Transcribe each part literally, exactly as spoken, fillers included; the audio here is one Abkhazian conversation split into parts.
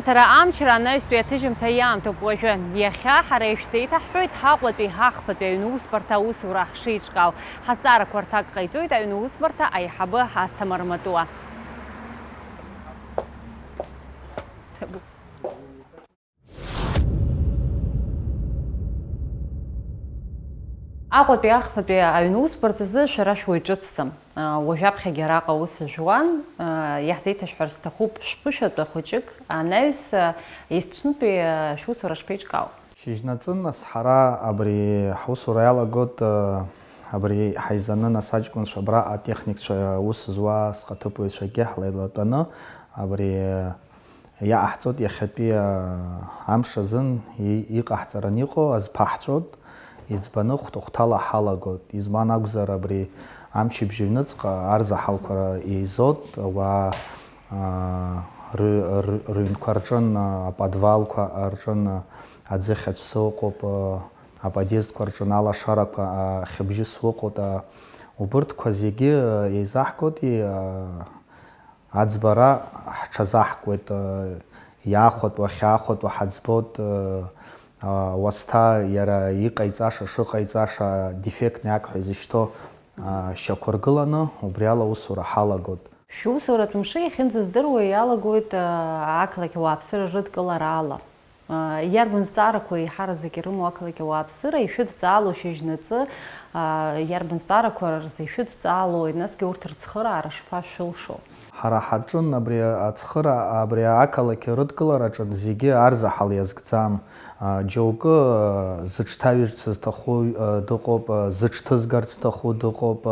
Ҳара амчра анаҩстәи аҭыжьымҭа иаамҭоуп уажәы. Иахьа ҳара ишәзеиҭаҳҳәоит ҳаҟәатәи ҳахԥатәи аҩны усбарҭа аусура шеиҿкаау. Ҳазҵаарақәа рҭак ҟаиҵоит аҩны усбарҭа аиҳабы Асҭамыр Матуа. Аҟәатәи ахԥатәи аҩны усбарҭазы шәара шәуаҩ ҿыцӡам. Уажәаԥхьагьы араҟа аус жәуан. Иаҳзеиҭашәҳәар сҭахуп шәԥышәатәы хәыҷык, анаҩс есҽнытәи шәусура шԥеиҿкаау? Шьыжьнаҵы нас ҳара абри ҳусура иалагот, абри ҳаизаны нас аҷкәынцәа абра атехникцәа аус зуа схаҭыԥуаҩцәагьы ҳлеилатәаны абри Иҟаҳҵоит иахьатәи, аа, амш азын и-, иҟаҳҵаран иҟоу азԥаҳҵәот, иӡбаны хәҭ-, хәҭала ҳалагот. Избан акәзар, абри амчыбжь аҩныҵҟа арзаҳалқәа ра-, еизот, ауаа, аа, ры-, ры-, рыҩнқәа рҿын, аа, аподвалқәа рҿын, аа, аӡыхь аӡә сыҟоуп, аа, аподъездқәа рҿын алашарақәа, аа, хьыбжьыс ыҟоуп, аа, убырҭқәа зегьы, аа, еизаҳготи, аа, Аӡбара ҳҽазаҳкуеит, иаахәатәу, ахьаахәатәу ҳаӡбот, уасҭа иара иҟаиҵаша, шыҟаиҵаша, дефектный акт ҳәа изышьҭоу шьақәыргыланы, убри ала аусура ҳалагот. Шәусуратә мшы иахьынӡаздыруа иалагоит ақалақь ауааԥсыра рыдкылара ала. Иарбан зҵаарақәа еиҳараӡак ирымоу ақалақь ауааԥсыра ишәыдҵаало шьыжьнаҵы, иарбан зҵаарақәа рзы ишәыдҵаало, насгьы урҭ рцхыраара шԥашәылшо? Ҳара ҳаҿын абри ацхыра-, абри ақалақь рыдкылараҿы зегьы арзаҳал иазкӡам. Џьоукы зыҽҭаҩырц зҭаху дыҟоуп, зыҽҭызгарц зҭаху дыҟоуп,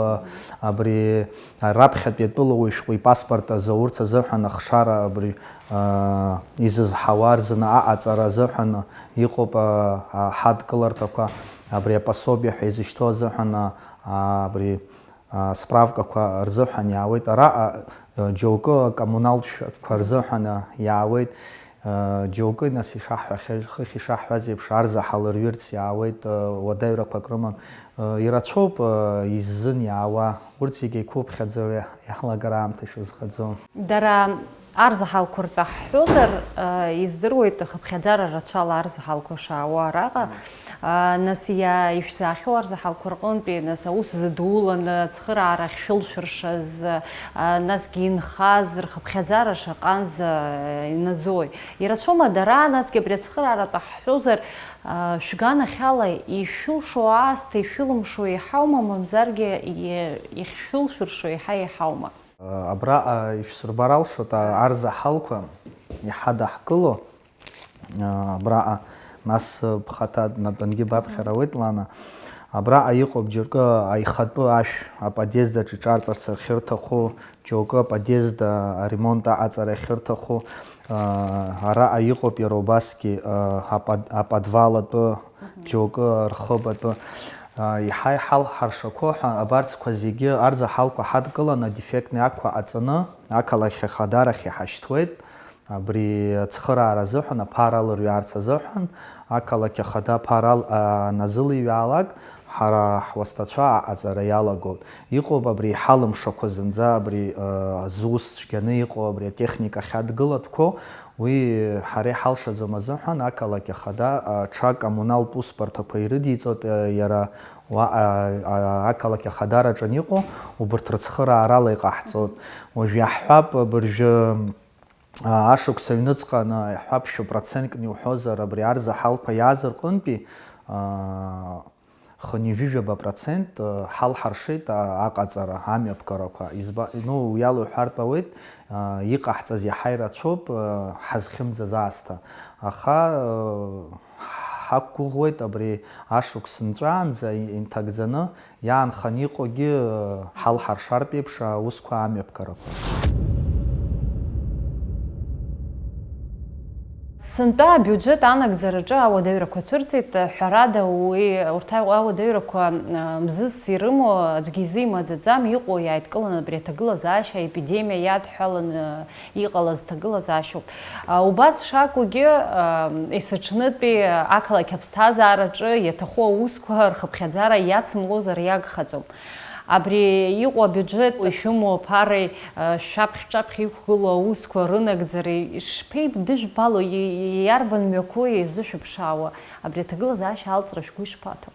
абри раԥхьатәи атәылауаҩ шәҟәы ипаспорт азы урҭ азыҳәан ахшара абри аа, изызҳауа рзы аҟаҵара азыҳәан иҟоуп, аа, ҳадкыларҭақәа, абри апособие ҳәа изышьҭоу азыҳәан, аа, абри, аа, справкақәа рзыҳәан иаауеит. Араҟа, аа, џьоукы акоммуналтә шәҟәқәа рзыҳәан, аа, иаауеит. Џьоукы, нас, ишаҳҳәахьаз, хыхь ишаҳҳәаз еиԥш, арзаҳал рҩырц иаауеит, уадаҩрақәак рыман. Ирацәоуп иззын иаауа, урҭ зегьы еиқәыԥхьаӡо иалагар аамҭа шәызхаӡом. Дара арзаҳалқәа ртәы ҳҳәозар, издыруеит хыԥхьаӡара рацәала арзаҳалқәа шаауа араҟа. Нас иа-, ишәзаахьоу арзаҳалқәа рҟынтәи, нас, аус зыдуланы ацхыраара ахьшәылшәыршаз, насгьы инхаз рхыԥхьаӡара шаҟанӡа инаӡои? Ирацәоума дара, насгьы абри ацхырааратәы ҳҳәозар, шәганахьала ишәылшо аасҭа ишәылымшо еиҳаума, мамзаргьы иахьшәылшәыршо еиҳа еиҳаума? Абраҟа ишәсырбар алшоит арзаҳалқәа иҳадаҳкыло. Абраҟа нас бхаҭа натәангьы баԥхьар ауеит, Лана. Абраҟа иҟоуп џьаркы аихатәы ашә аподъезд аҿы иҿарҵарц ахьырҭаху, џьоукы аподъезд аремонт аҟаҵара ахьырҭаху, араҟа иҟоуп иара убасгьы апод-, аподвал атәы, џьоукы рхыб атәы. Иаҳа-иаҳа ҳалҳаршақәо ҳәа абарҭқәа зегьы арзаҳалқәа ҳадкыланы, адефектный актқәа ҟаҵаны, ақалақь ахадарахь иҳашьҭуеит. Абри ацхыраара азыҳәан, аԥара алырҩаарц азыҳәан, ақалақь ахада аԥара ал-, аназылиҩаалак, ҳара ҳуасҭацәа аҟаҵара иалагоит. Иҟоуп абри иҳалымшақәо зынӡа, абри, а, зус цәгьаны иҟоу, абри атехника ахьадгылатәқәоу, уи ҳара иҳалшаӡом азыҳәан, ақалақь ахада, а, ҽа коммуналтә усбарҭақәа ирыдиҵоит, а, иара уа-, а, а, ақалақь ахадараҿы аниҟоу, убырҭ рыцхыраарала иҟаҳҵоит. Уажә иаҳҳәап, абыржәы, Ашықәс аҩныҵҟа аны ҳәаԥшьа процентк иуҳәозар, абри арзаҳалқәа иааз рҟынтәи, аа, хынҩажәижәаба процент, ы, ҳалҳаршеит, а, аҟаҵара, амҩаԥгарақәа. Изба-, ну, уи ала уҳәартә ауеит, а, иҟаҳҵаз иаҳа ирацәоуп, ы, ҳазхьымӡаз аасҭа. Аха, ы, ҳақәгәыӷуеит абри ашықәс нҵәаанӡа и-, инҭагӡаны Иаанхан иҟоугьы ҳалҳаршартә еиԥш аусқәа амҩаԥгарақәа. Сынтәа абиуџьет анагӡараҿы ауадаҩрақәа цәырҵит, ҳәарада, уи, урҭ ауадаҩрақәа, а, мзызс ирымоу, аӡәгьы изы имаӡаӡам, иҟоу иааидкыланы абри аҭагылазаашьа аепидемиа иадҳәаланы, иҟалаз ҭагылазаашьоуп. А, убас шакәугьы, а, есыҽнытәи ақалақь аԥсҭазаараҿы иаҭаху аусқәа рхыԥхьаӡара иацымлозар иагхаӡом. Абри иҟоу абиуџьет шәымоу аԥареи, шәаԥхьаҟа иқәгылоу аусқәа рынагӡареи шԥеидыжәбало, иарбан мҩақәоу еизышәыԥшаауа, абри аҭагылазаашьа алҵра шәгәы ишԥаҭоу?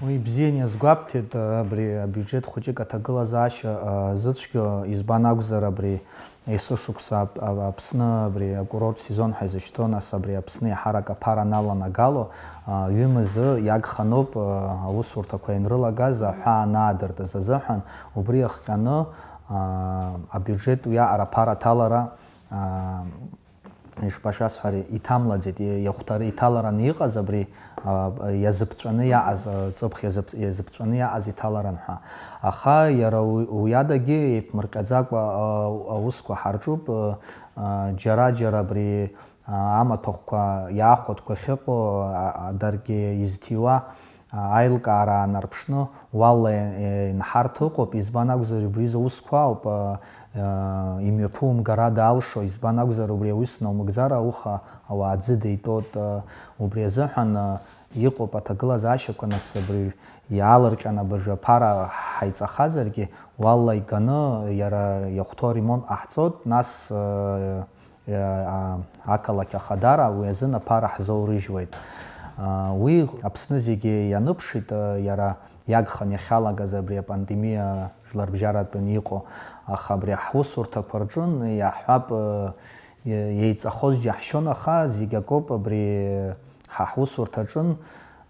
Уи бзианы иазгәабҭеит, абри абиуџьет хәыҷык аҭагылазаашьа зыцәгьоу, избан акәзар, абри есышықәса Ап-, Ап-, Аԥсны абри акурорттә сезон ҳәа изышьҭоу, нас абри Аԥсны еиҳарак аԥара аналанагало, а, ҩымызы иагханоуп, а, аусурҭақәа ианрылагаз аҳәаа анаадыртыз азыҳәан, убри иахҟьаны, а, абиуџьет уиаҟара аԥара аҭалара, а, ишԥашәасҳәари, иҭамлаӡеит, и-, иахәҭар-, иҭалараны иҟаз абри, а, иазыԥҵәаны иаҟаз, а, ҵыԥх иазыԥ-, иазыԥҵәаны иаҟаз иҭаларан ҳәа. Аха иара уи, уи адагьы еиԥмырҟьаӡакәа, а, аусқәа ҳарҿуп, а, а, џьара-џьара абри, а, амаҭәахәқәа иаахәатәқәа ахьыҟоу, а, а, даргьы изҭиуа, а, аилкаара аанарԥшны, уалла е-, е-, инҳарҭа ыҟоуп, избан акәзар, убри изы аусқәа ауп, а, а, имҩаԥумгара далшо, избан акәзар, убри аус наумгӡар, ауха ауаа аӡы деитәоит, а, убри азыҳәан, а, иҟоуп аҭагылазаашьақәа, нас абри иаалырҟьаны абыржәы аԥара ҳаиҵахазаргьы, уалла иганы иара иахәҭоу аремонт ҟаҳҵоит, нас, а, а, ақалақь Ахадара уи азын аԥара ҳзоурыжьуеит. А, уи Аԥсны зегьы ианыԥшит, а, иара иагхан иахьалагаз абри апандемиа жәларбжьаратәын иҟоу, аха абри ҳусурҭақәа рҿын иаҳҳәап, а, е-, еиҵахоз џьаҳшьон, аха зегь акоуп, абри ҳа ҳусурҭаҿын,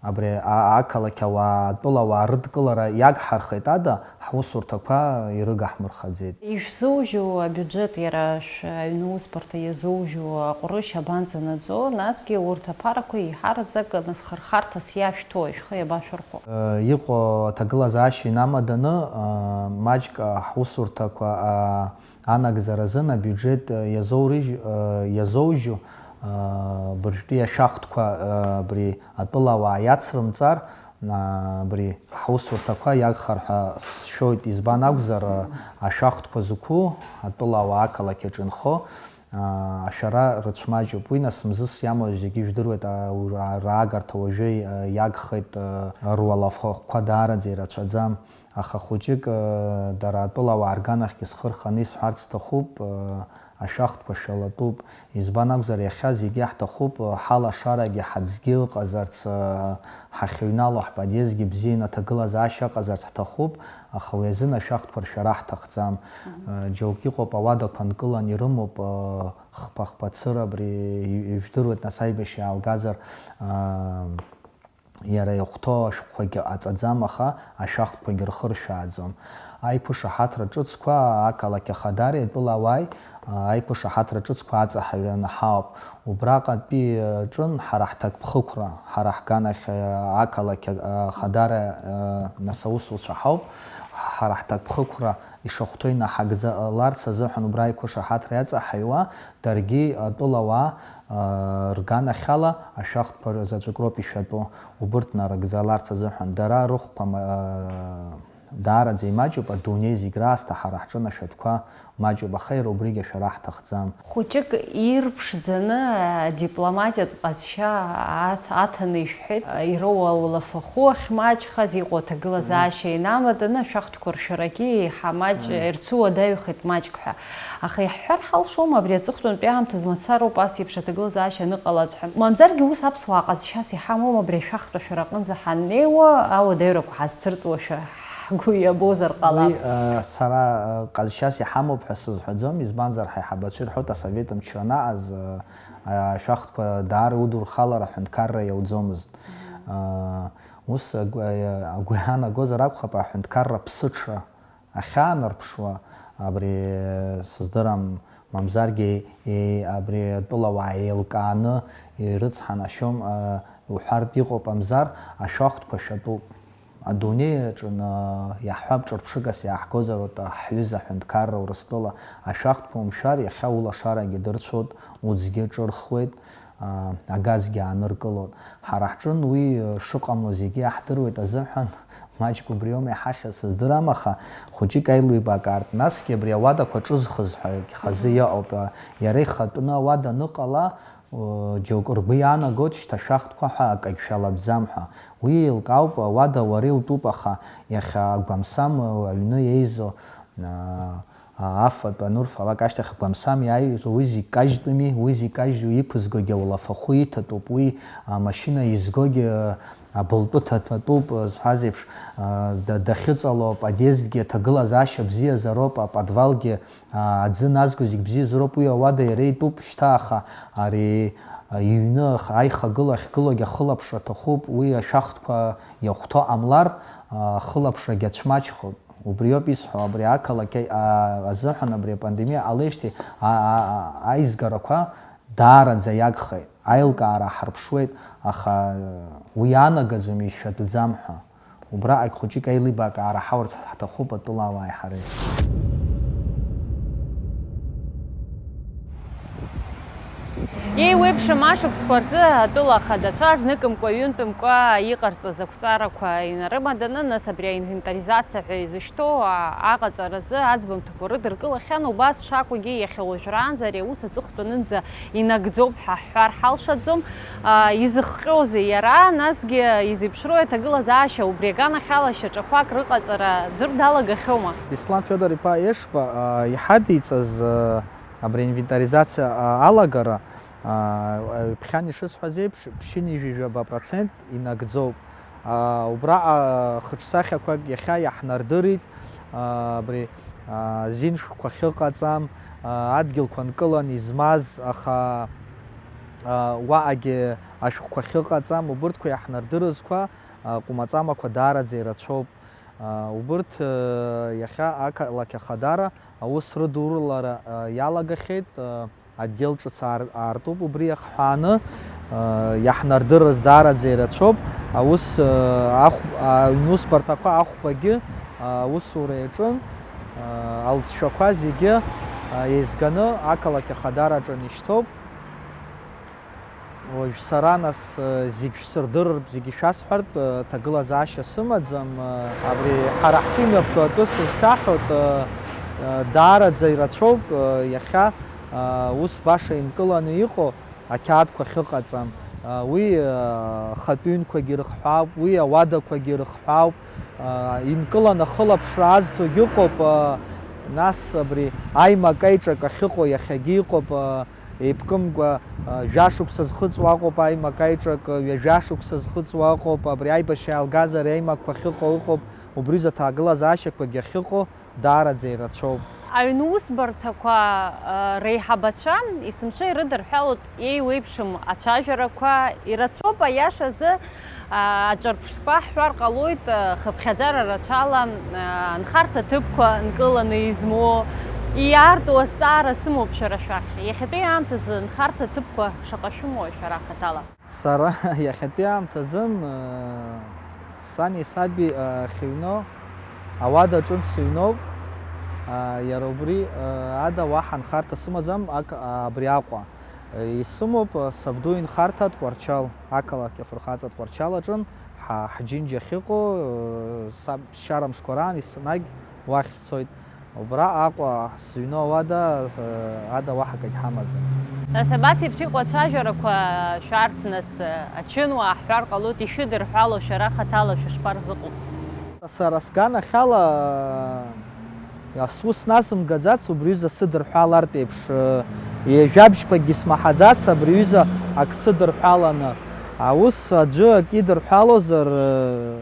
абри а-, ақалақь ауаа, атәыла ауаа рыдкылара иагҳархеит ада, ҳусурҭақәа ирыгаҳмырхаӡеит. Ишәзоужьу абиуџьет иара шәа-, аҩны аусбарҭа иазоужьу аҟәрышь абанӡанаӡо, насгьы урҭ аԥарақәа еиҳараӡак насхырхарҭас иашәҭоу шәхы иабашәырхәо? Э, иҟоу аҭагылазаашьа инамаданы, э, маҷк, э, ҳусурҭақәа, э, анагӡаразын абиуџьет, э, иазоурыжь-, э, иазоужьу, э, быржәтәи ашәахтәқәа, э, абри атәылауаа иацрымҵар, а, абри ҳусурҭақәа иагхар ҳәа сшәоит, избан акәзар, а, ашәахтәқәа зқәу атәылауаа ақалақь аҿы инхо, а, ашәара рыцәмаҷуп. Уи нас мзызс иамоу зегьы ижәдыруеит, а, ура-, раагарҭа уажәы, а, иагхеит, а, руалафахәқәа даараӡа ирацәаӡам, аха хәыҷык, а, дара атәылауаа рганахьгьы схы рханы исҳәарц сҭахуп, а, ашәахтәқәа шәалатәуп. Избан акәзар, иахьа зегьы ҳҭахуп, ҳалашарагьы ҳаӡгьы ыҟазарц, ҳахьыҩнало ҳподъездгьы бзианы аҭагылазаашьа ыҟазарц ҳҭахуп, аха уи азын ашәахтәқәа ршәара ҳҭахӡам. Џьоук иҟоуп, ауадақәа нкылан ирымоуп, хԥа-хԥа цыра абри ижәдыруеит, нас аибашьра иаалгазар, Иара иахәҭоу ашәҟәқәагьы ҟаҵаӡам, аха ашәахтәқәагьы рхыршәааӡом. Аиқәышаҳаҭра ҿыцқәа ақалақь Ахадареи атәылауааи аиқәышаҳаҭра ҿыцқәа аҵаҳаҩраны ҳауп. Убраҟатәи ҿын ҳара ҳҭакԥхықәра, ҳара ҳганахь ақалақь Ахадара, нас аусуцәа ҳауп, ҳара ҳҭакԥхықәра ишахәҭоу инаҳагӡаларц азыҳәан убра аиқәышаҳаҭра иаҵаҳаҩуа, даргьы атәылауаа, аа, рганахьала ашәахтәқәа заҵәык роуп ишәатәу, убырҭ нарыгӡаларц азыҳәан. Дара рыхәқәа ма-, аа, даараӡа имаҷуп, адунеи зегь раасҭа ҳара ҳҿын ашәатәқәа маҷуп, аха иара убригь ашәара ҳҭахӡам. Хәыҷык ирԥшӡаны адипломатиатә ҟазшьа аҭ-, аҭаны ишәҳәеит, ироуа улафахәы ахьмаҷхаз, иҟоу аҭагылазаашьа инамаданы ашәахтәқәа ршәарагьы еиҳа маҷ, мм, ирцәыуадаҩхеит маҷк ҳәа. Аха иаҳҳәар ҳалшома, абри аҵыхәтәантәи аамҭазы мацароуп ас еиԥш аҭагылазаашьа аныҟалаз ҳәа? Мамзаргьы ус аԥсуаа ҟазшьас иҳамоума, абри ашәахтә ашәара аҟынӡа ҳаннеиуа, ауадаҩрақәа ҳазцәырҵуашәа ҳгәы иабозар ҟалап. Уи, э, сара, э, ҟазшьас иҳамоуп ҳәа сызҳәаӡом, избанзар, ҳаиҳабацәа ирҳәоит, асовет мчра анаҟаз, э, ашәахтәқәа даара иудурхалар аҳәынҭқарра иауӡомызт. Э, ус агәы, э, агәы иаанагозар акәхап, аҳәынҭқарра ԥсыҽра ахьаанарԥшуа, абри, сыздырам, мамзаргьы, е-, абри атәылауаа еилкааны ирыцҳанашьом, а, уҳәартә иҟоуп, мамзар ашәахтәқәа шәатәуп. Адунеи аҿы, а, иаҳҳәап, ҿырԥшыгас иааҳгозар, уа, ҳҩыза аҳәынҭқарра Урыстәыла ашәахтәқәа умшәар, иахьа улашарагьы дырцәоит, уӡгьы ҿырхуеит. Аа, агазгьы ааныркылоит. Ҳара ҳҿын уи, э, шыҟамло зегьы иаҳдыруеит азыҳәан, маҷк убриоума иҳахьыз, сыздырам, аха хәыҷык аилибакаартә, насгьы абри ауадақәа ҿызхыз ҳәа хазы иҟоуп. Иара ихатәны ауада аныҟала, Џьоук ргәы иаанагоит шьҭа шәахтәқәа ҳәа акагь шәалатәӡам ҳәа. Уи еилкаауп, ауада уара иутәуп, аха иахьа агәамсам аҩны еизо, аа, афатә анурфалак ашьҭахь агәамсам иааиз, уи зегь кажьтәыми, уи зегь кажьу иқәызгогьы ауалафахәы иҭатәуп, уи амашьына изгогьы абылтәы ҭатәатәуп, зҳәаз еиԥш, аа, да-, дахьыҵало аподиезҭгьы аҭагылазаашьа бзиазароуп, аподвалгьы, аа, аӡы назго зегь бзиазароуп, уи ауада иара итәуп шьҭа, аха ари, а, иҩны ах-, аихагыла ахьгылогь ахылаԥшра аҭахуп, уи ашәахтәқәа иахәҭоу ҟамлар, а, ахылаԥшрагь ацәмаҷхоит. Убриоуп исҳәо, абри ақалақь а-, азыҳәан абри апандемиа ҟалеижьҭеи а-, а-, а-, аизгарақәа даараӡа иагхеит, аилкаара ҳарԥшуеит, аха уи иаанагаӡом ишәатәӡам ҳәа. Убраҟагь хәыҷык аилибакаара ҳаурц ҳҭахуп атәылауааи ҳареи. Еиуеиԥшым ашықәсқәа рзы атәыла ахадацәа зныкымкәа-ҩынтәымкәа иҟарҵаз ақәҵарақәа инарымаданы, нас абри аинвентаризациа ҳәа изышьҭоу а-, аҟаҵаразы аӡбамҭақәа рыдыркылахьан, убас шакәугьы иахьа уажәраанӡа ари аус аҵыхәтәанынӡа инагӡоуп ҳәа ҳҳәар ҳалшаӡом. А, изыхҟьозеи иара, насгьы изеиԥшроу аҭагылазаашьа убри аганахьала шьаҿақәак рыҟаҵара ӡәыр далагахьоума? Беслан Федор-иԥа Ешба, а, иҳадиҵаз, а, абри аинвентаризациа, а, алагара, а, ҩаԥхьан ишысҳәаз еиԥш, ԥшьынҩажәи жәаба процент инагӡоуп. Аа, убраҟа хыҿсахьақәак иахьа иаҳнардырит, аа, абри, аа, зиншәқәа ахьыҟаҵам, аа, адгьылқәа нкыланы измаз, аха, аа, уаҟагьы ашәҟәқәа ахьыҟаҵам, убырҭқәа иаҳнардырызқәа, аа, ҟәмаҵамақәа даараӡа ирацәоуп. Аа, убырҭ, аа, иахьа ақалақь ахадара аус рыдурылара, аа, иалагахьеит, аа, Отдел ҿыц аар-, аартуп убри иахҳәааны, э, иаҳнардырыз даараӡа ирацәоуп. Аус, э, ахә-, аҩнусбарҭақәа ахәбагьы, э, аусура иаҿын, э, алҵшәақәа зегьы, э, еизганы ақалақь ахадараҿы нишьҭоуп. Уажә сара нас, э, зегь шәсырдырыртә, зегьы шәасҳәартә, э, ҭагылазаашьа сымаӡам. Э, абри ҳара ҳҿы имҩаԥгатәы сызшәаҳәоит, э, э, даараӡа ирацәоуп, э, иахьа Ус баша инкыланы иҟоу ақьаадқәа ахьыҟаҵам, уи ахатәыҩнқәагьы рыхҳәаауп, уи ауадақәагьы рыхҳәаауп, инкыланы ахылаԥшра азҭогь ыҟоуп, нас абри аимак-аиҿак ахьыҟоу иахьагьы иҟоуп, еиԥкымкәа, жәашықәса зхыҵуа ыҟоуп, аимак-аиҿак ҩажәа шықәса зхыҵуа ыҟоуп, абри аибашьра иалгаз ари аимакқәа ахьыҟоу ыҟоуп, убри рзы аҭагылазаашьақәагьы ахьыҟоу, даараӡа ирацәоуп. Аҩнусбарҭақәа, а, реиҳабацәа есымша ирыдырҳәалоит еиуеиԥшым ацәажәарақәа, ирацәоуп, аиашазы, а, аҿырԥштәқәа ҳҳәар ҟалоит, а, хыԥхьаӡара рацәала, а, анхарҭа ҭыԥқәа нкыланы измоу, иаарту азҵаара сымоуп шәара шәахь. Иахьатәи аамҭазы анхарҭа ҭыԥқәа шаҟа шәымоу шәара хаҭала? Сара иахьатәи аамҭазын, э, сани саби, э, ахьыҩноу ауада аҿы сыҩноуп. Э, иара убри, э, ада уаҳа нхарҭа сымаӡам, ак-, абри Аҟәа. Э, исымоуп, э, сабду инхарҭа Тҟәарчал, ақалақь афырхаҵа Тҟәарчал аҿын, ҳа-, ҳџьынџь ахьыҟоу, э, саб-, ԥсшьара мшқәа раан еснагь уахь сцоит. Убра Аҟәа сыҩноу ауада, э, ада уаҳа акагь ҳамаӡам. Нас абас еиԥш иҟоу ацәажәарақәа шәарҭ, нас, э, ачынуаа ҳҳәар ҟалоит, ишәыдырҳәало шәара хаҭала шәышԥарзыҟоу? Сара сганахьала, э, ас ус назымгаӡац, убри ҩыза сыдырҳәалартә еиԥш, э, ҩажәабжьқәакгьы смаҳаӡац, абри ҩыза ак сыдырҳәаланы. Аус аӡәы ак идырҳәалозар, э,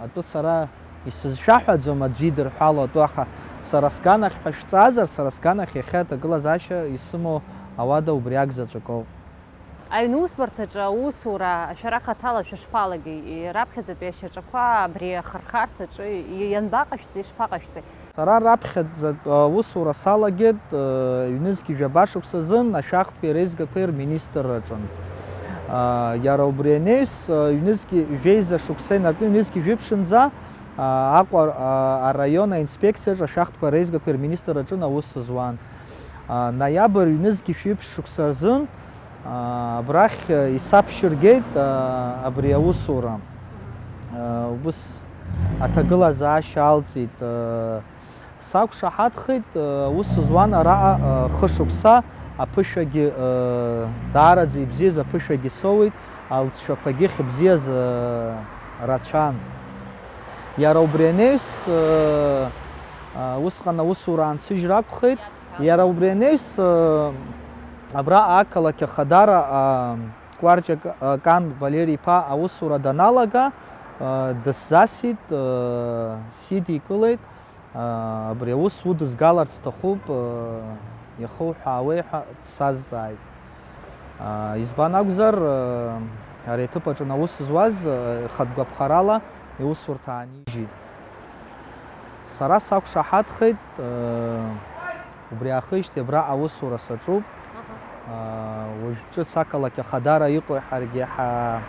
атәы сара Исызшәаҳәаӡом аӡәы идырҳәало атәы, аха сара сганахь ҳәа шәҵаазар, сара сганахь иахьа аҭагылазаашьа исымоу ауада убри акзаҵәык ауп. Аҩнусбарҭаҿы аусура шәара хаҭала шәышԥалагеи? Раԥхьаӡатәи ашьаҿақәа абри ахырхарҭаҿы ианбаҟашәҵеи, ишԥаҟашәҵеи? Сара раԥхьаӡатә аусура салагеит, э, ҩнызқьи жәаба шықәсазын ашәахтәи ареизгақәеи рминистрраҿын. Э, иара убри анаҩс, э, ҩнызқьи жәеиза шықәса инаркны ҩнызқьи жәиԥшынӡа Аҟәа араион аинспекциаҿ ашәахтәқәа реизгақәеи рминистр аҿын аус зуан. Ноиабр ҩнызқьи шәиԥшь шықәса рзын абрахь исаԥшьыргеит абри аусура. Убыс аҭагылазаашьа алҵит. Сақәшаҳаҭхеит, э, ус зуан араҟа, э, хышықәса, Аԥышәагьы, э, даараӡа ибзиаз аԥышәагьы соуит, алҵшәақәагьы хьыбзиаз, э, рацәан. Иара убри анаҩс, э, э, усҟан аусура аансыжьра акәхеит. Иара убри анаҩс, э, абра ақалақь Ахадара, э, Кәарҷак, э, Кан Валери-иԥа аусура даналага, э, дысзасит, э, сидикылеит. Абри аус удызгаларц сҭахуп, иахуҳәаауеи ҳәа дсазҵааит. Избан акәзар, ари аҭыԥ аҿы аус зуаз, хатә гәаԥхарала иусурҭа аанижьит. Сара сақәшаҳаҭхеит, убри аахижьҭеи абраҟа аусура саҿуп. Уажә ҿыц ақалақь Ахадара иҟоу ҳаргьы ҳа-,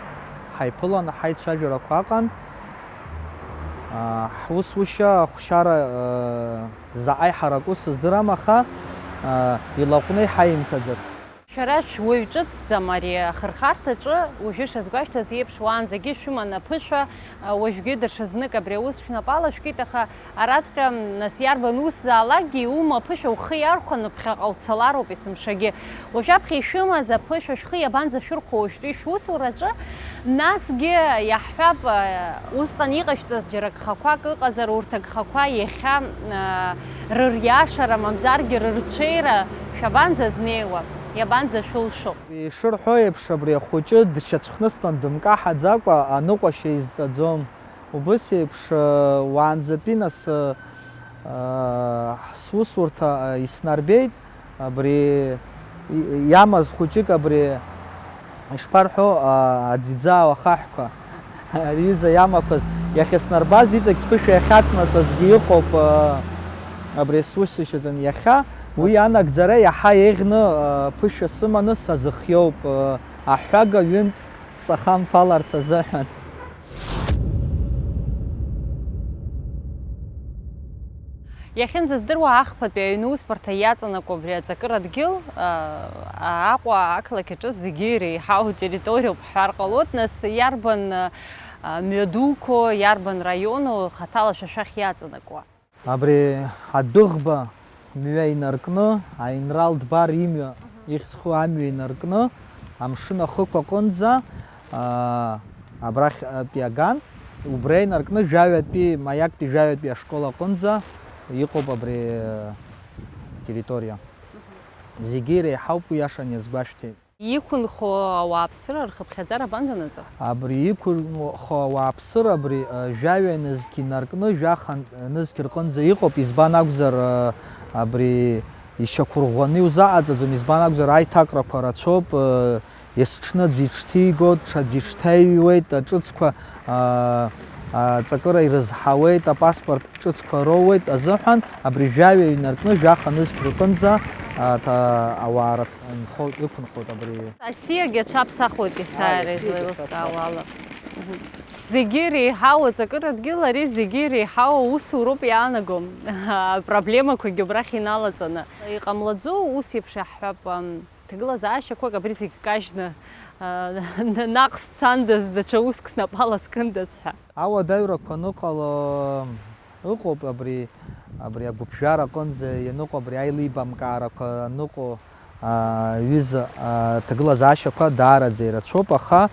ҳаиԥыланы ҳаицәажәарақәа аҟан. Ҳусушьа ахәшьара заҟа иҳараку сыздырам, аха илаҟәны иҳаимҭаӡац. Шәара шәуаҩ ҿыцӡам ари ахырхарҭаҿы, уажәы шазгәашәҭаз еиԥш, уаанӡагьы шәыман аԥышәа, уажәгьы даҽазнык абри аус шәнапала шәкит, аха араҵәҟьа, нас, иарбан усзаалакгьы иума аԥышәа ухы иархәаны ԥхьаҟа уцалароуп есымшагьы. Уажәаԥхьа ишәымаз аԥышәа шәхы иабанӡашәырхәо уажәтәи шәусураҿы? Насгьы иаҳҳәап, усҟан иҟашәҵаз џьара гхақәак ыҟазар, урҭ агхақәа иахьа, рыриашара мамзаргьы рырҽеира шәабанӡазнеиуа, иабанӡашәылшо? Ишырҳәо еиԥш, абри ахәыҷы дшьацәхныслан дымкаҳаӡакәа аныҟәашьа изҵаӡом. Убыс еиԥш, уаанӡатәи нас, ҳусурҭа иснарбеит, абри иамаз хәыҷык абри, ишԥарҳәо, аӡиӡаау ахаҳәқәа, ари аҩыза иамақәаз иахьыснарбаз иҵегь сԥышәа иахьацнаҵазгьы иҟоуп, абри сусушьаҿын иахьа. Уи анагӡара иаҳа еиӷьны, ԥышәа сыманы сазыхиоуп, аҳәага ҩынтә сахамԥаларц азыҳәан. Иахьынӡаздыруа, ахԥатәи аҩны усбарҭа иаҵанакуа абри аҵакыра дгьыл, а, Аҟәа ақалақь аҿы зегьы иреиҳау территориоуп ҳҳәар ҟалоит, нас иарбан, а, мҩадуқәоу, иарбан раиону хаҭала шәа шәахь иаҵанакуа? Абри адәыӷба мҩа инаркны, аинрал Дбар имҩа, ихьӡ зху амҩа инаркны, амшын ахықә аҟынӡа, аа, абрахьтәи аган, убра инаркны, жәаҩатәи, Маиактәи жәаҩатәи ашкол аҟынӡа иҟоуп абри, э, территориа. Зегьы иреиҳауп, уи иашан иазгәашәҭеит. Иқәынхо ауааԥсыра рхыԥхьаӡара абанӡанаҵо? Абри иқәынхо ауааԥсыра абри, э, жәаҩа нызқь инаркны, жәаха нызқь рҟынӡа иҟоуп, избан акәзар, э, абри ишьақәырӷәӷәаны иузаҟаҵаӡом, избан акәзар, аиҭакрақәа рацәоуп, э, есҽны аӡәы иҽҭигоит, ҽаӡәы иҽҭаҩуеит, аҿыцқәа, э, аҵакыра ирызҳауеит, апаспорт ҿыцқәа роуеит азыҳәан, абри жәаҩа инаркны, жәаха нызқь рҟынӡа, а, ҭа-, ауаа рацәа нхо-, ықәынхоит абри. Асиагьы аҽаԥсахуеит есааира, Аиа, асиагьы излеилыскаауала. Аҽаԥсахуеит. Мгм. Зегьы иреиҳау аҵакыра дгьыл, ари зегьы иреиҳау аусуроуп иаанаго, апроблемақәагьы убрахь иналаҵаны. Иҟамлаӡо ус еиԥш иаҳҳәап, ам, ҭагылазаашьақәак абри зегь кажьны, а, наҟ сцандаз, даҽа уск снапала скындаз ҳәа. Ауадаҩрақәа аныҟало, Ыҟоуп абри, абри агәыԥжәара аҟынӡа ианыҟоу, абри аилибамкаарақәа аныҟоу, аа, ҩыза, аа, ҭагылазаашьақәа даараӡа ирацәоуп, аха,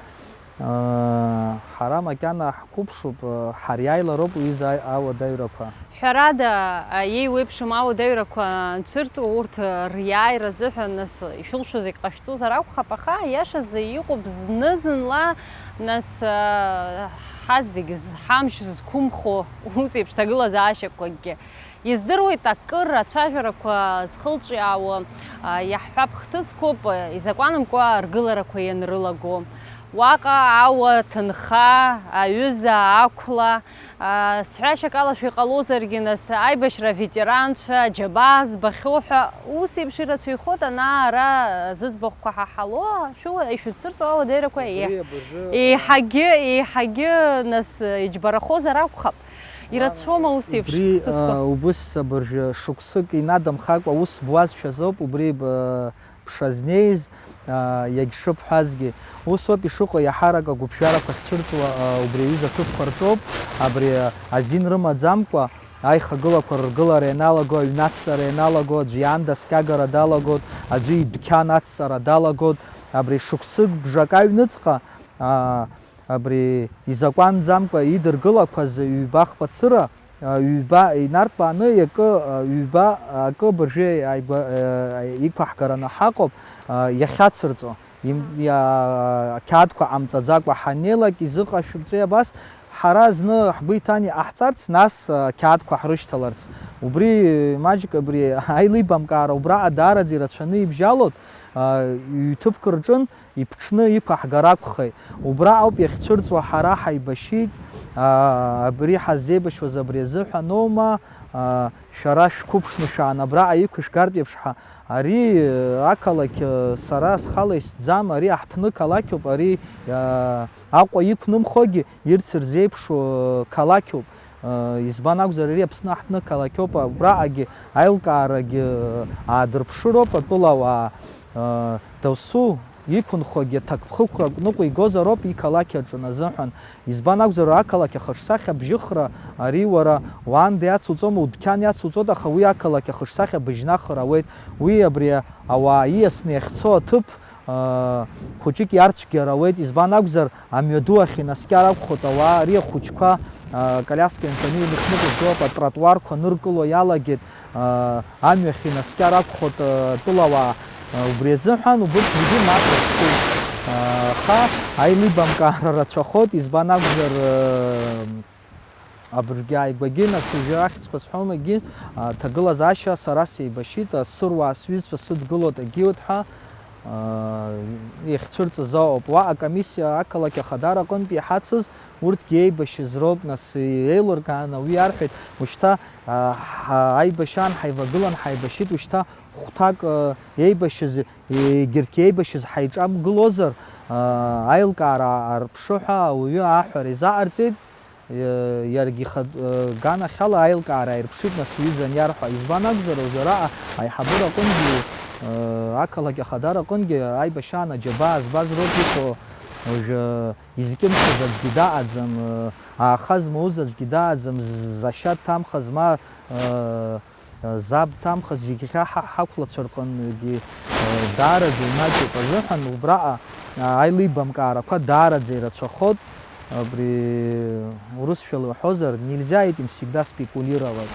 аа, ҳара макьана ҳқәыԥшуп, аа, ҳариааилароуп уҩыза ауадаҩрақәа. Ҳәарада, а, еиуеиԥшым ауадаҩрақәа анцәырҵуа, урҭ, а, риааира азыҳәан, нас, ишәылшо зегь ҟашәҵозар акәхап, аха, аиашазы, иҟоуп зны-зынла, нас, а, ҳазегь з-, ҳамч зқәымхо ус еиԥш ҭагылазаашьақәакгьы. Издыруеит, акыр ацәажәарақәа зхылҿиаауа, а, иаҳҳәап, хҭысқәоуп, а, изакәанымкәа аргыларақәа ианрылаго. Уаҟа ауа, ҭынха, аҩыза ақәла, а, сҳәашьак алашәа иҟалозаргьы, нас, аибашьра аветеранцәа, аџьабаа збахьоу ҳәа, ус еиԥш ирацәаҩхоит ана-ара зыӡбахәқәа ҳаҳало, шәуа ишәызцырҵо ауадаҩрақәа. Убри еиҳ-, абыржәы, еиҳагьы, еиҳагьы, нас, иџьбарахозар акәхап. Ирацәоума ус еиԥш хҭысқәа? Убри, а, убыс абыржәы шықәсык инадамхакәа ус буазшәа азоуп, убри б-, бшазнеиз, а, иагьшыбҳәазгьы. Усоуп ишыҟоу, иаҳарак агәыԥжәарақәа ахьцәырҵуа, а, убри аҩыза аҭыԥқәа рҿоуп, абри, а, азин рымаӡамкәа, Аихагылақәа рыргылара ианалаго, аҩны ацҵара ианалаго, аӡәы иаанда скьагара далагоит, аӡәы идәқьан ацҵара далагоит. Абри шықәсык бжак аҩныҵҟа, аа, абри изакәанӡамкәа идыргылақәаз ҩба хԥацыра, аа, ҩба инарҭбааны иакы, аа, ҩба акы абыржәы ааигәа, аа, иқәаҳгараны ҳаҟоуп, аа, иахьацырҵо. Им-, иа-, ақьаадқәа ҟамҵаӡакәа ҳаннеилак изыҟашәҵеи абас, ҳара зны ҳгәы иҭан иҟаҳҵарц, нас, а, ақьаадқәа ҳрышьҭаларц. Убри маҷк абри аилибамкаара убраҟа даараӡа ирацәаны ибжьалоит, а, ҩ-ҭыԥк рҿын иԥҽны иқәаҳгар акәхеит. Убра ауп иахьцәырҵуа, ҳара ҳаибашьит, а, абри ҳаззеибашьуаз абри азыҳәаноума, а, шәара шәқәыԥшны шәаан абраҟа иқәышәгартә еиԥш ҳа-, Ари, э, ақалақь, э, сара схала исӡам, ари аҳҭны қалақьуп, ари, э, Аҟәа иқәнымхогьы ирц рзеиԥшу, э, қалақьуп. Э, избан акәзар, ари Аԥсны аҳҭны қалақьоуп, убраҟагьы аилкаарагьы, э, аадырԥшыроуп атәылауаа, э, досу иқәынхогьы ҭакԥхықәрак ныҟәигозароуп иқалақь аҿы азыҳәан. Избан акәзар, ақалақь ахаҿсахьа бжьыхра, ари уара уаанда иацуҵом, удәқьан иацуҵоит, аха уи ақалақь ахаҿсахьа быжьнахыр ауеит. Уи абри ауаа ииасны иахьцо аҭыԥ, аа, хәыҷык иарцәгьар ауеит. Избан акәзар, амҩаду ахь инаскьар акәхоит ауаа, ари ахәыҷқәа, аа, коляска ианҵаны иныхныҟәгоуп, атротуарқәа ныркыло иалагеит. Амҩахь инаскьар акәхоит атәылауаа. Убри азыҳәан убырҭ зегьы мап рызкуп. Аха аилибамкаара рацәахоит, избан акәзар, абыржәгьы ааигәагьы, нас уажәы ахьӡқәа сҳәом, егьи аҭагылазаашьа сара сеибашьит, асыруаа сҩызцәа сыдгылоит, егьиуеит ҳәа, ихьцәырҵыз ауп. Уа акомиссиа ақалақь ахадара аҟынтә иҳацыз, урҭгьы еибашьыз роуп, нас, еилыркааны уи арҳәеит, ушьҭа, а, ҳа-, аибашьаан ҳаивагылан ҳаибашьит, ушьҭа хәҭак, а, еибашьыз, егьырҭгьы еибашьыз ҳаиҿамгылозар, а, аилкаара арԥшы ҳәа ауаҩы аҳәара изаҟарҵеит, е-, иаргьы ихатә, е, ганахьала аилкаара аирԥшит, нас уҩыза аниарҳәа, избан акәзар, уажәы араҟа аиҳабыра аҟынгьы, е, ақалақь ахадара аҟынгьы аибашьаан аџьабаа збаз роуп иҟоу, уажәы, Изкьымсыз аӡәгьы даҟаӡам, ааха змоуз аӡәгьы даҟаӡам, зашьа дҭамхаз, ма, заб дҭамхаз, зегьы ҳа ҳақәлацәа рҟынгьы даараӡа имаҷуп азыҳәан, убраҟа аилибамкаарақәа даараӡа ирацәахоит. Абри урысшәала иуҳәозар, нельзя этим всегда спекулировать.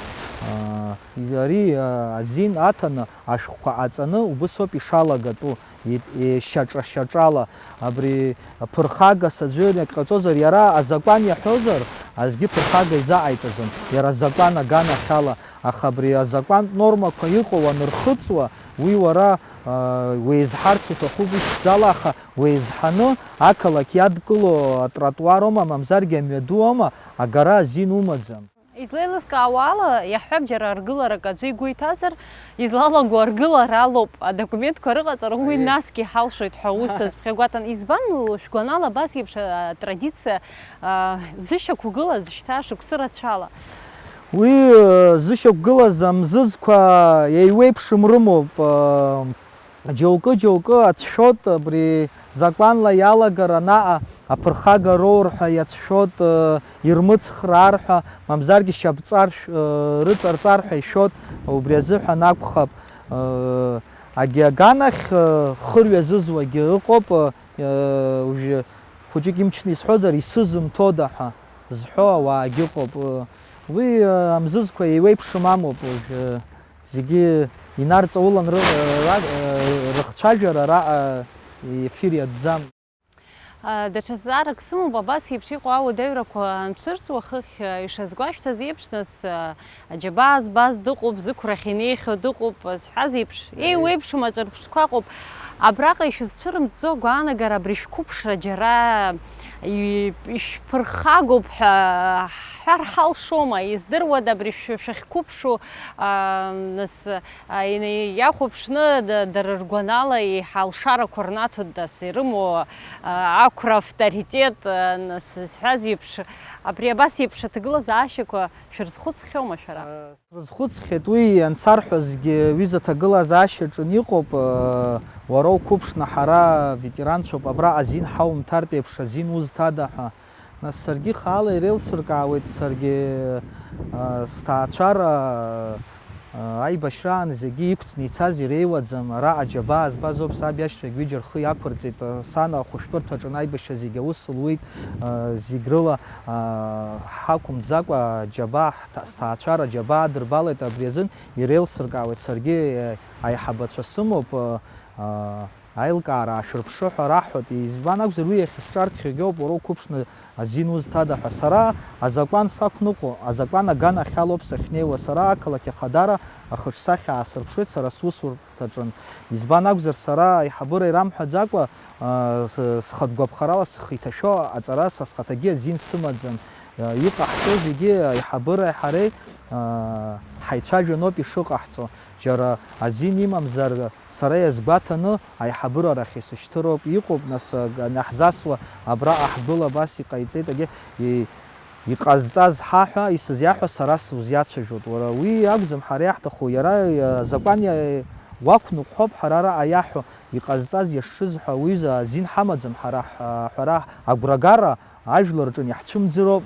Ари азин аҭаны, ашәҟәқәа ҟаҵаны, убыс ауп ишалагатәу. Ит-, е-, шьаҿа-шьаҿала абри ԥырхагас аӡәы иак ҟаҵозар, иара азакәан иаҳәозар, аӡәгьы ԥырхага изаҟаиҵаӡом, иара азакәан аганахьала, аха абри азакәантә нормақәа иҟоу уанырхыҵуа, уи уара, а, уеизҳарц уҭахуп ихьӡала, аха уеизҳаны ақалақь иадкылоу атротуароума, мамзаргьы амҩадуоума, агара азин умаӡам. Излеилыскаауа ала, иаҳҳәап, џьара аргыларак аӡәы игәы иҭазар, излалаго аргылара алоуп адокументқәа рыҟаҵара, уи Аиеи. Насгьы иҳалшоит ҳәа аус азԥхьагәаҭан. Избан, шәгәанала, абас еиԥш атрадициа, а, зышьақәгылаз шьҭа шықәсы рацәала? Уи, э, зышьақәгылаз амзызқәа еиуеиԥшым рымоуп, э, Џьоукы-џьоукы ацәшәоит, абри закәанла иалагар анаҟа аԥырхага роур ҳәа иацәшәоит, э, ирмыцхраар ҳәа, мамзаргьы шьапҵаршә, э, рыҵарҵар ҳәа ишәоит, убри азыҳәан акәхап, э, агьи аганахь, э, хырҩа зызуагьы ыҟоуп, э, уажәы хәыҷык имчны исҳәозар, исызымҭода ҳәа зҳәо ауаагьы ыҟоуп, э, уи, э, амзызқәа еиуеиԥшым амоуп, уажәы. Зегьы инарҵаулан ры-, ра-, рыхцәажәара араҟа ефир иатәӡам. Даҽа зҵаарак сымоуп, абас еиԥш иҟоу ауадаҩрақәа анцәырҵуа хыхь ишазгәашәҭаз еиԥш, нас, аџьабаа збаз дыҟоуп, зықәрахь инеихьоу дыҟоуп, зҳәаз еиԥш, Еи. Еиуеиԥшым аҿырԥштәқәа ыҟоуп. Абраҟа ишәызцәырымҵӡо агәаанагара абри шәқәыԥшра џьара и-, ишәԥырхагоуп ҳәа ҳҳәар ҳалшома? Издыруада абри шәы-, шәахьқәыԥшу? Аа, нас, аа, ина-, иахәаԥшны да-, дара ргәанала еиҳа алшарақәа рнаҭоит, нас, ирымоу, аа, ақәра, авторитет, аа, нас, зҳәаз еиԥш, абри абас еиԥш аҭагылазаашьақәа шәрызхәыцхьоума шәара? Срызхәыцхьеит, уи ансарҳәазгьы, ҩыза ҭагылазаашьаҿын иҟоуп, аа, уара уқәыԥшны, ҳара ветеранцәоуп, абра азин ҳаумҭартә еиԥш азин узҭада ҳәа. Нас саргьы хаала иреилсыркаауеит, саргьы, а, сҭаацәара, а, аибашьраан зегьы иқәҵны ицаз иреиуаӡам, араҟа џьабаа збаз ауп, саб иашьцәагь ҩыџьа рхы иақәырҵеит, а, сан ахәышәтәырҭаҿы аибашьра зегьы аус луит, а, зегь рыла, а, ҳақәымӡакәа џьабаа ҳҭа-, сҭаацәара џьабаа адырбалеит, абри азын иреилсыркаауеит, саргьы, а, аиҳабацәа сымоуп, а, а, Аилкаара аашәырԥшы ҳәа раҳҳәоит, избан акәзар, уи иахьысҿаркхьоугьы ауп, уара уқәыԥшны азин узҭада ҳәа. Сара азакәан сақәныҟәо, азакәан аганахьалоуп сахьнеиуа, сара ақалақь ахадара ахаҿсахьа аасырԥшуеит сара сусурҭаҿын. Избан акәзар, сара аиҳабыра ирамҳәаӡакәа, а, с-, схатә гәаԥхарала схы иҭашәо аҵара са схаҭагьы азин сымаӡам. А, иҟаҳҵо зегьы аиҳабырааи ҳареи, а, ҳаицәажәаноуп ишыҟаҳҵо. Џьара азин имамзар, сара иазгәаҭаны аиҳабыра рахь исышьҭыроуп. Иҟоуп, нас, ак-, анаҳзасуа, абраҟа ҳгәыла абас иҟаиҵеит, агьи, и-, иҟазҵаз ҳа ҳәа исызиаҳәа сара сузиацәажәоит. Уара уи акәӡам ҳара иаҳҭаху, иара, э, азакәан иа-, уақәныҟәҳәоуп ҳара араҟа иаҳҳәо, иҟазҵаз иашшыз ҳәа уҩыза азин ҳамаӡам ҳара ҳ-, ҳәара агәрагара Ажәлар рҿы иаҳцәымӡыроуп.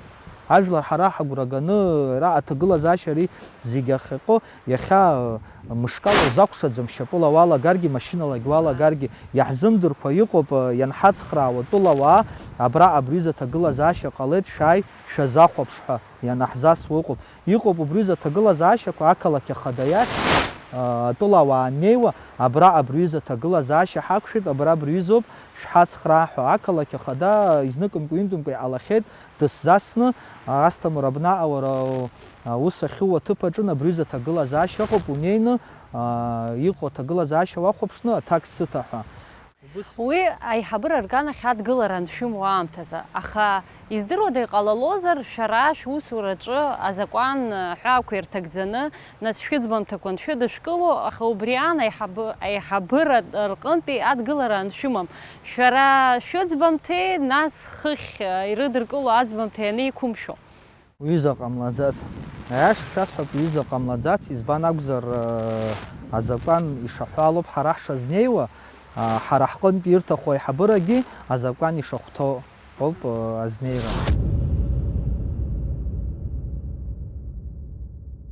Ажәлар ҳара ҳагәра ганы, ара аҭагылазаашьа ари зегь ахьыҟоу, иахьа, э, мышкала узакәшаӡом, шьапыла уалагаргьы, машьыналагь уалагаргьы, иаҳзымдырқәа иҟоуп, э, ианҳацхраауа атәылауаа, абра абри аҩыза аҭагылазаашьа ҟалеит, шәааи, шәазахәаԥш ҳәа ианаҳзасуа ыҟоуп. Иҟоуп убри аҩыза аҭагылазаашьақәа ақалақь ахада иахь, э, атәылауаа аннеиуа, абра абри аҩыза аҭагылазаашьа ҳақәшәеит, абра абри аҩызоуп, шәҳацхраа ҳәа. Ақалақь ахада изныкымкәа-ҩынтәымкәа иҟалахьеит, дысзасны, Асҭамыр, абнаҟа уара, а, ус ахьууа аҭыԥ аҿын абри аҩыза аҭагылазаашьа ыҟоуп, унеины, а, иҟоу аҭагылазаашьа уахәаԥшны аҭак сыҭа ҳәа. Уи аиҳабыра рганахь адгылара аншәымоу аамҭазы, аха издыруада, иҟалалозар, шәара шәусураҿы азакәан ҳәаақәа ирҭагӡаны, нас шәыӡбамҭақәа аншәыдышәкыло, аха убри аан аиҳабы-, аиҳабыра рҟынтәи адгылара аншәымам. Шәара шәыӡбамҭеи, нас хыхь, э, ирыдыркыло аӡбамҭеи анеиқәымшәо? Уҩыза ҟамлаӡац. Аиаша шәасҳәап, уҩыза ҟамлаӡац, избан акәзар, э, азакәан ишаҳәо алоуп ҳара ҳшазнеиуа, а, ҳара ҳҟынтә ирҭаху аиҳабырагьы азакәан ишахәҭоу. Ауп, э, азнеира.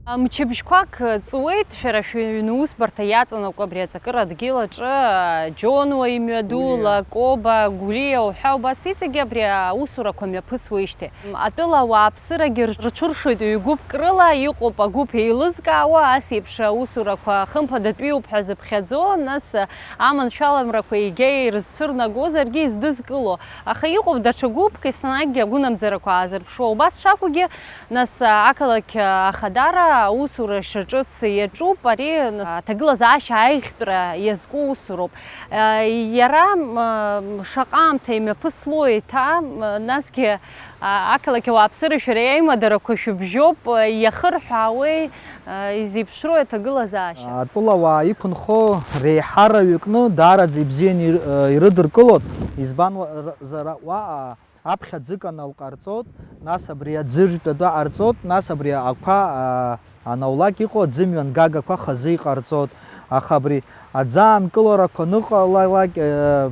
Мчыбжьқәак ҵуеит, шәара шәыҩны усбарҭа иаҵанакуа абри аҵакыра адгьыл аҿы, Џьонуа имҩаду, Гәлиа. Лакоба, Гәлиа уҳәа убас иҵегьы абри аусурақәа мҩаԥысуеижьҭеи. Атәыла ауааԥсырагьы рҽыршоит ҩ-гәыԥк рыла, иҟоуп агәыԥ еилызкаауа, ас еиԥш аусурақәа хымԥадатәиуп ҳәа зыԥхьаӡо, нас аманшәаламрақәа егьа ирызцәырнагозаргьы издызкыло. Аха иҟоуп даҽа гәыԥк, еснагь агәынамӡарақәа аазырԥшуа. Убас шакәугьы, нас, ақалақь ахадара аусура шаҿыц иаҿуп, ари, нас, аҭагылазаашьа аиӷьтәра иазку усуроуп. Иара, м, шаҟа аамҭа имҩаԥысло еиҭа, м, насгьы, а, ақалақь ауааԥсыра шәара иаимадарақәа шәыбжьоуп, иахырҳәаауеи, а, изеиԥшроуи аҭагылазаашьа? Атәылауаа иқәынхо реиҳараҩ кны даараӡа ибзианы ир-, ирыдыркылоит, избан уа-, р-, зара уаҟа аԥхьа аӡыканал ҟарҵоит, нас абри аӡырҩтә атәы ҟарҵоит, нас абри ақәа, а, анаулак иҟоу аӡымҩан гагақәа хазы иҟарҵоит, аха абри аӡы аанкыларақәа аныҟалалак, э,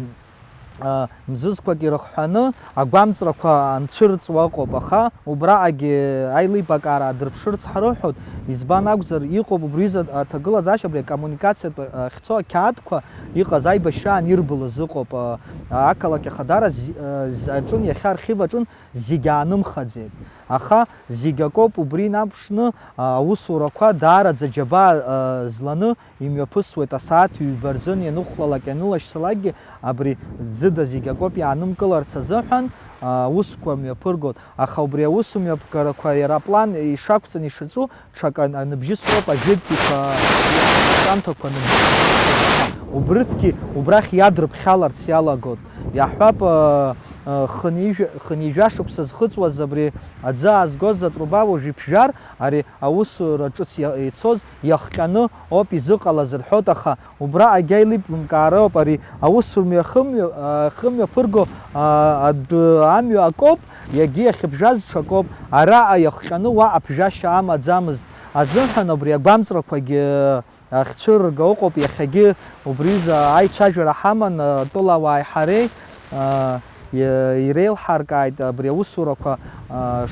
а, мзызқәак ирыхҳәаны агәамҵрақәа анцәырҵуа ыҟоуп, аха убраҟагьы аилибакаара аадырԥшырц ҳрыҳәоит, избан акәзар, иҟоуп убри изы аҭагылазаашьа, абри акоммуникациатә, а, ахьцо ақьаадқәа иҟаз аибашьраан ирбылыз ыҟоуп, а, а, ақалақь ахадара зи-, а, з-, аҿын, иахьа архив аҿын зегь аанымхаӡеит, аха зегь акоуп, убри инаԥшны, а, аусурақәа даараӡа џьабаа, а, зланы имҩаԥысуеит, асааҭ ҩба рзын ианыхәлалак, ианылашьцалакгьы абри ӡыда зегь акоуп иаанымкыларц азыҳәан, а, аусқәа мҩаԥыргоит. Аха убри аусмҩаԥгарақәа иара аплан ишақәҵаны ишаҿу ҽак ан-, аныбжьысроуп, ажәытәтәиқәа, аҳәамҭақәа аныбжьысроуп. Убырҭгьы убрахь иадрыԥхьаларц иалагоит. Иаҳҳәап, а, а, хынҩажәа, хынҩажәа шықәса зхыҵуаз абри аӡы аазгоз атруба уажә иԥжәар, ари аусура ҿыц иа-, ицоз иахҟьаны ауп изыҟалаз рҳәоит, аха убра агьа еилибамкаароуп, ари аусмҩа хымҩа, а, хымҩаԥырго, а, адәы амҩа акоуп, иагьа иахьыԥжәаз ҽакоуп, араҟа иахҟьаны уаҟа ԥжәашьа амаӡамызт азыҳәан абри агәамҵрақәагьы ахьцәырырго ыҟоуп, иахьагьы убри изы аицәажәара ҳаман, а, атәылауааи ҳареи, а, Иреилҳаркааит абри аусурақәа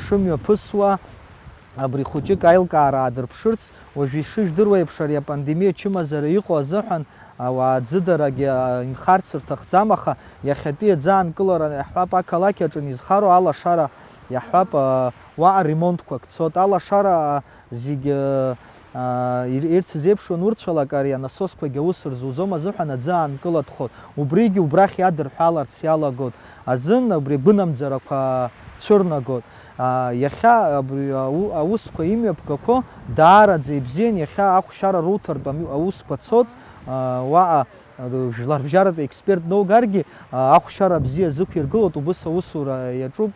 шымҩаԥысуа, абри хәыҷык аилкаара аадырԥшырц. Уажә ишыжәдыруа еиԥш, ари апандемиа чымазара иҟоу азыҳәан ауаа аӡыдарагьы инхарц рҭахӡам, аха иахьатәи аӡы аанкылара, иаҳҳәап, ақалақь аҿы изхароу алашара, иаҳҳәап, уаҟа ремонтқәак цот, алашара зегьы ирцыз еиԥш анурцәалак, ари анасосқәагьы аус рзуӡом азыҳәан аӡы аанкылатәхоит. Убригьы убрахь иадырҳәаларц иалагоит азын, абри агәынамӡарақәа цәырнагоит. Иахьа абри аусқәа имҩаԥгақәо даараӡа ибзиан, иахьа ахәшьара руҭартә аусқәа цот, уаҟа жәларбжьаратә експерт ноугаргьы ахәшьара бзиа зықәиргылоит, убыс аусура иаҿуп.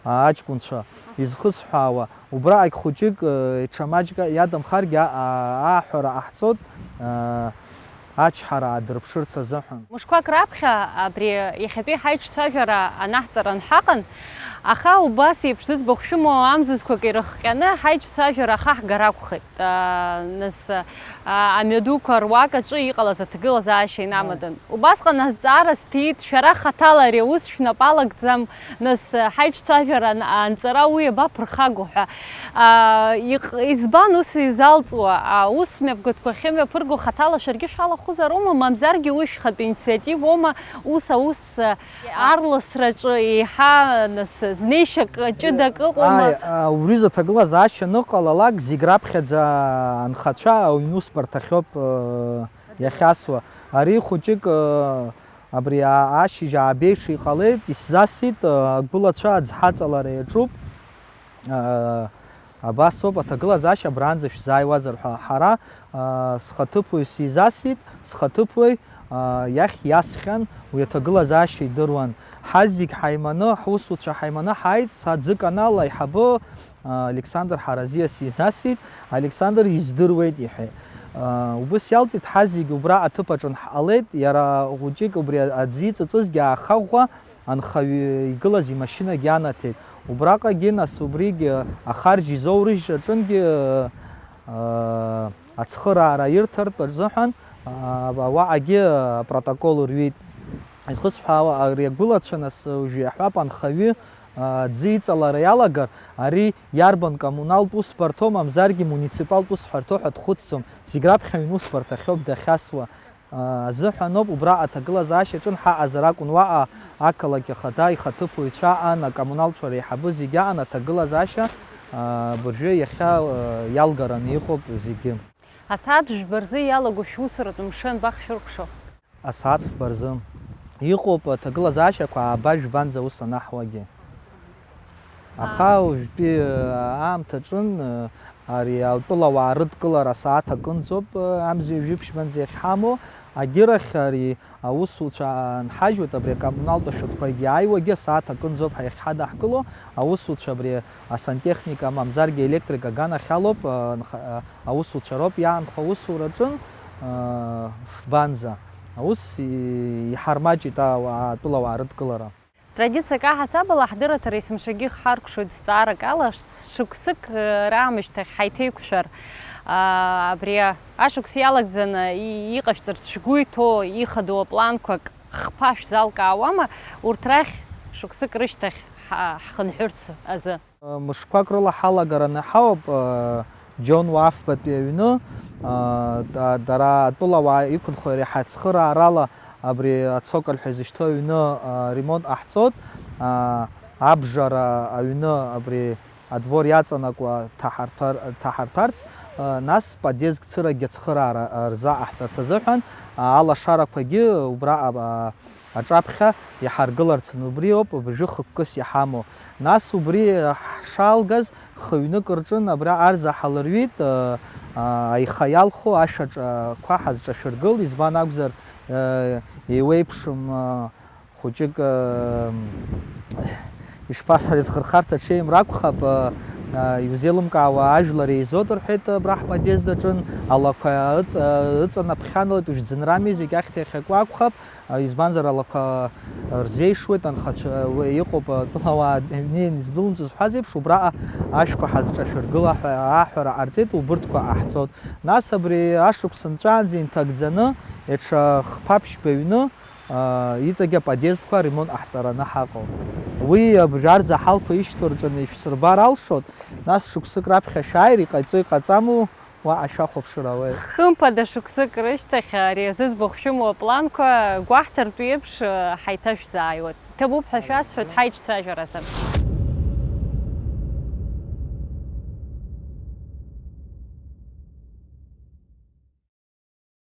Аҷкәынцәа изхысҳәаауа, убраҟагь хәыҷык, ҽа маҷк иадамхаргьы, ааҳәара ҟаҳҵоит, ачҳара аадырԥшырц азыҳәан. Мышқәак раԥхьа абри иахьатәи ҳаиҿцәажәара анаҳҵара анҳаҟан, аха убас еиԥш зыӡбахә шәымоу амзызқәак ирыхҟьаны ҳаиҿцәажәара ахаҳгар акәхеит. Нас, амҩадуқәа руак аҿы иҟалаз аҭагылазаашьа инамадан. Убасҟан азҵаара сҭиит, шәара хаҭала ари аус шәнапы алагӡам, нас, ҳаиҿцәажәара ан-, анҵара уи иабаԥырхагоу ҳәа. Иҟ-, избан ус изалҵуа? Аус мҩаԥгатәқәа ахьымҩаԥырго хаҭала шәаргьы шәалахәызароума, мамзаргьы уи шәхатәы инициативоума, ус аус, арласраҿы еиҳа, нас, знеишьак ҷыдак ыҟоума? Ааи, убри изы аҭагылазаашьа аныҟалалак, зегь раԥхьаӡа анхацәа аҩнусбарҭахьоуп иахьасуа. Ари хәыҷык, абри ашьыжь аабеиша иҟалеит, исзасит, агәылацәа аӡҳаҵалара иаҿуп. Абас ауп аҭагылазаашьа абранӡа шәзааиуазар ҳәа. Ҳара, схаҭыԥуаҩ сизасит, схаҭыԥуаҩ иахь иасхьан уи аҭагылазаашьа идыруан. Ҳазегь ҳаиманы, ҳусуцәа ҳаиманы ҳааит, аӡы канал аиҳабы Александр Ҳаразиа сизасит, Александр издыруеит, иҳәеит. Убыс иалҵит, ҳазегь убра аҭыԥ аҿы ҳҟалеит, иара хәыҷык убри аӡы иҵыҵызгьы аахаӷәӷәа анхаҩы игылаз имашьынагь ианаҭеит. Убраҟагьы, нас, убригь ахарџь изоурыжьра аҿынгьы ацхыраара ирҭартә рзыҳәан, уаҟагьы апротокол рҩит. Изхысҳәаауа, ари агәылацәа, нас, уажәы иаҳҳәап, анхаҩы аӡы иҵалара иалагар, ари иарбан коммуналтә усбарҭоу, мамзаргьы муниципалтә усҳәарҭоу ҳәа дхәыцӡом, зегь раԥхьа аҩнусбарҭахьоуп дахьасуа азыҳәаноуп. Убра аҭагылазаашьа аҿын ҳаҟазар акәын, уаҟа ақалақь ахада ихаҭыԥуаҩцәа аан, акоммуналтә реиҳабы зегьы аан, аҭагылазаашьа абыржәы иахьа иалгараны иҟоуп зегьы. Асааҭ жәба рзы иалаго шәусуратә мшы анбахшәыркәшо? Асааҭ фба рзы. Иҟоуп аҭагылазаашьақәа ааба жәбанӡа аус анаҳуагьы. Аха уажәтәи аамҭаҿын ари атәылауаа рыдкылара асааҭ акынӡоуп, амза ҩажәи ԥшьбанӡа иахьҳамоу. Агьырахь ари аусуцәа анҳажьуеит, абри акоммуналтә ашәҟәқәагьы иааиуагьы асааҭ акынӡоуп ҳа иахьҳадаҳкыло. Аусуцәа абри асантехника, мамзаргьы аелектрик аганахь алоуп, аусуцәа роуп иаанхо аусураҿын, фбанӡа. Аус иҳармаҷит атәылауаа рыдкылара. Традициак аҳасабала, ҳдырраҭара есымшагьы ихҳаркәшоит зҵаарак ала, шықәсык раамышьҭахь ҳаиҭеиқәшәар, абри ашықәс иалагӡаны иҟашәҵарц шәгәы иҭоу ихадоу апланқәак хԥа шәзалкаауама, урҭ рахь шықәсык рышьҭахь ҳхынҳәырц азы? Мышқәак рыла ҳалагараны ҳауп, Џьон уа афбатәи аҩны, дара атәылауаа иқәынхо иреиҳа ацхыраарала абри ацоколь ҳәа изышьҭоу аҩны ремонт ҟаҳҵоит, абжара аҩны абри адвор иаҵанакуа ҭаҳарҭәар-, ҭаҳарҭәарц, нас подъезд цырагьы ацхыраара рзаҟаҳҵарц азыҳәан, алашарақәагьы убра аҿаԥхьа иҳаргыларц, убри ауп абыржәы хықәкыс иҳамоу. Нас убри ҳшалгаз, хыҩнык рҿын абра арза ҳалырҩит, аиха иалху ашәаҿақәа ҳазҿашәыргыл, избан акәзар, еиуеиԥшым хәыҷык, ишԥасҳәари, зхырхарҭа ҽеим ракәхап, иузеилымкаауа ажәлар еизоит рҳәеит абра ҳподъезд аҿын, алақәа ыҵ-, ыҵанаԥхьаналеит, уажә ӡынрами, зегь ахьҭа иахьаку акәхап, избанзар алақәа рзеишуеит, анхацәа, уи иҟоуп, атәылауаа днеин издәылымҵыз ҳәа зеиԥш, убраҟа ашәқәа ҳазҿашәыргыла ҳәа аҳәара ҟарҵеит, убырҭқәа ҟаҳҵоит. Нас абри ашықәс нҵәаанӡа инҭагӡаны, иҽа хԥа-ԥшьба ҩны, Иҵегь аподъездқәа аремонт ҟаҳҵараны ҳаҟоуп. Уи абжарӡ аҳалқәа ишьҭоу рҿы анышәсырбар алшоит, нас шықәсык раԥхьа шәааир, иҟаиҵо-иҟаҵаму уаҟа шәахәаԥшыр ауеит. Хымԥада шықәсык рышьҭахь ари зыӡбахә шәымоу апланқәа гәаҳҭартә еиԥш ҳаиҭашәзааиуеит. Ҭабуп ҳәа шәасҳәоит ҳаиҿцәажәаразы.